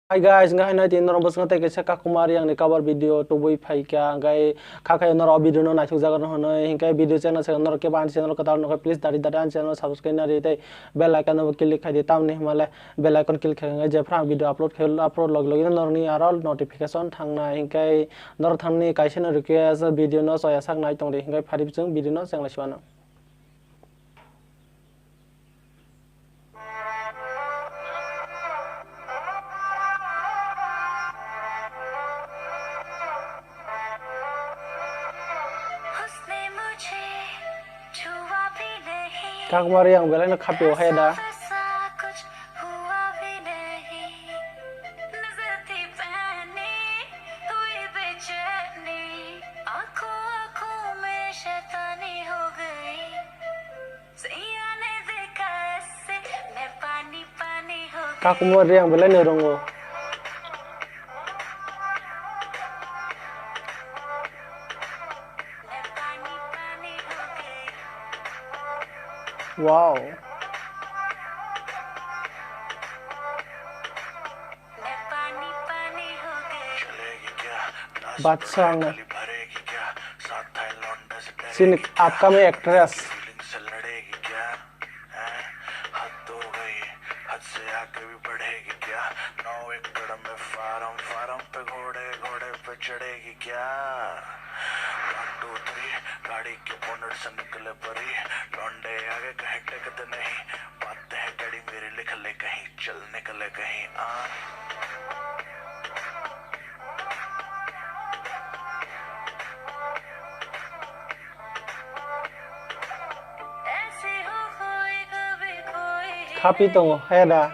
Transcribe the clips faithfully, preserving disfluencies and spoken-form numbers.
Hi guys, hingke haino tini norok bwskango tei kaisa Kakuma Reang ni cover video tubui phaikha, hingke kha khe norok o video no naithok jago hwnwi, hingke video channel se norok kebo ani channel kwtal nukha, please dari dari ani channel subscribe nari tei bell icon no click khai di, tamni hwnmale bell icon click khai hwnwi jephru ang video upload khai, upload log logino norokni aro notification thangnai, hingke norok thangni kaisa no request video no choya sak nai tongdi, hingke phari bising video no chenglai sibano. Kakuma Reang belai no khapio hai da. Kakuma Reang belai no rongo. Wow. Batsang. Sini upcoming actress. Khapi tongo, heda.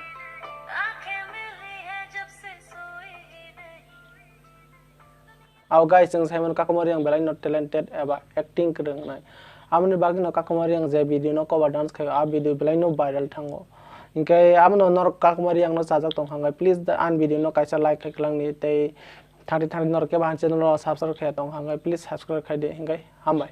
Abo guys, chwng saimano Kakuma Reang belai no talented eba acting kwrwngnai. Aboni bagwi no Kakuma Reang je video no cover dance khaio, a video belai no viral thango. Hinkhe abono norok Kakuma Reang no chajak tong kha, please ani video no kaisa like khai kwlangni tei thangdi thangdi norok kebo ani channel o subscribe khe tong kha, please subscribe khai di, hinkhe hambai.